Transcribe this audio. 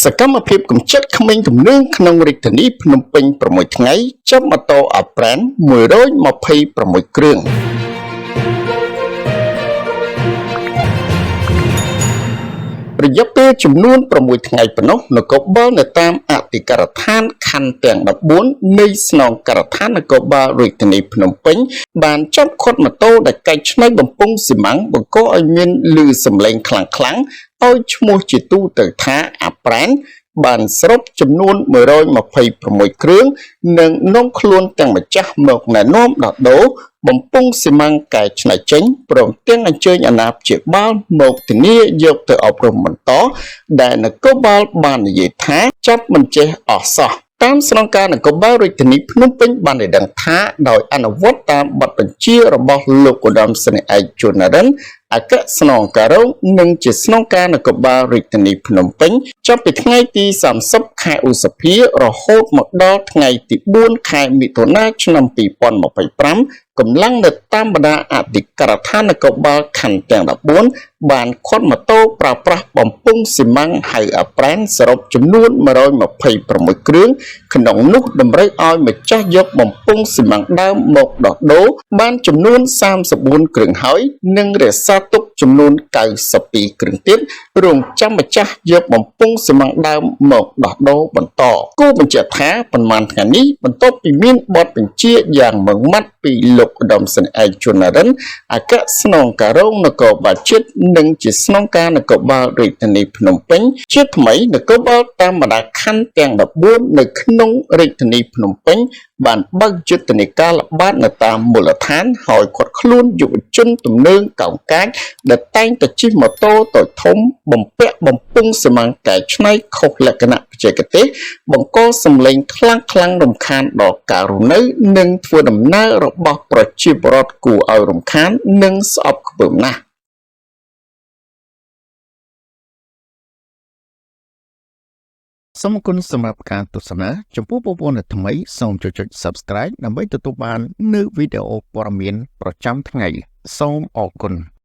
សកម្មភាពកម្ចាត់ក្មេងទំនើងក្នុងរាជធានីភ្នំពេញ6ថ្ងៃចាប់ម៉ូតូអាប្រែន126គ្រឿងរយៈពេលចំនួន6ថ្ងៃប៉ុណ្ណោះនគរបាលនៅតាមអធិការដ្ឋានខណ្ឌទាំង14នៃស្នងការដ្ឋាននគរបាលរាជធានីភ្នំពេញបានចាប់ឃាត់ម៉ូតូដែលកែច្នៃបំពង់ស៊ីម៉ាំងបង្កឲ្យមានលឺសំឡេងខ្លាំងៗឲ្យឈ្មោះជាទូទៅថាអាប្រែនបានសរុបចំនួន126គ្រឿងនិងនាំខ្លួនទាំងម្ចាស់មកណែនាំដោះដូរបំពង់ស៊ីម៉ាំងកែច្នៃចេញព្រមទាំងអញ្ជើញអាណាព្យាបាលមកធានាយកទៅអប់រំបន្តដែលនគរបាលបាននិយាយថាចាប់មិនចេះអស់សោះតាមស្នងការនគរបាលរាជធានីភ្នំពេញបានឲ្យដឹងថាដោយអនុវត្តតាមបទបញ្ជារបស់លោកឧត្តមសេនីយ៍ឯកជួននរិនអគ្គស្នងការរងនិងជាស្នងការនគរបាលរាជធានីភ្នំពេញចាប់ពីថ្ងៃទី30ខែឧសភារហូតមកដល់ថ្ងៃទី4ខែមិថុនាឆ្នាំ2025កម្លាំងនៅតាមបណ្ដាអធិការដ្ឋាននគរបាលខណ្ឌទាំង14បានឃាត់ម៉ូតូប្រើប្រាស់បំពង់ស៊ីម៉ាំងហៅអាប្រែនសរុបចំនួន126គ្រឿងក្នុងនោះតម្រូវឲ្យម្ចាស់យកបំពង់ស៊ីម៉ាំងដើមមកដោះដូរបានចំនួន34គ្រឿងហើយនិងរក្សាទុកចំនួន92គ្រឿងទៀតរងចាំម្ចាស់យកបំពង់ស៊ីម៉ាំងដើមមកដោះដូរបន្តគូបញ្ជាក់ថាប៉ុន្មានថ្ងៃនេះបន្ទាប់ពីមានបទបញ្ជាយ៉ាងម៉ឺងម៉ាត់ពីលោកឧត្តមសេនីយ៍ឯកជួននរិនអគ្គស្នងការរងនគរបាលជាតិនិងជាស្នងការនគរបាលរាជធានីភ្នំពេញជាថ្មីនគរបាលតាមបណ្ដាខណ្ឌទាំង14នៅក្នុងរាជធានីភ្នំពេញបានបើកយុទ្ធនាការល្បាតនៅតាមមូលដ្ឋានហើយឃាត់ខ្លួនយុវជនទំនើងកោងកាចដែលតែងតែជិះម៉ូតូតូចធំបំពាក់បំពង់ស៊ីម៉ាំងកែច្នៃខុសលក្ខណៈបច្ចេកទេសបង្កសម្លេងខ្លាំងៗរំខានដល់ការរស់នៅនិងធ្វើដំណើររបស់ប្រជាពលរដ្ឋគួរឲ្យរំខាននិងស្អប់ខ្ពើមណាស់ សូមអរគុណសម្រាប់ការទស្សនាចំពោះបងប្អូនដែលថ្មីសូមចុច Subscribe ដើម្បីទទួលបាននូវវីដេអូព័ត៌មានប្រចាំថ្ងៃសូមអរគុណ។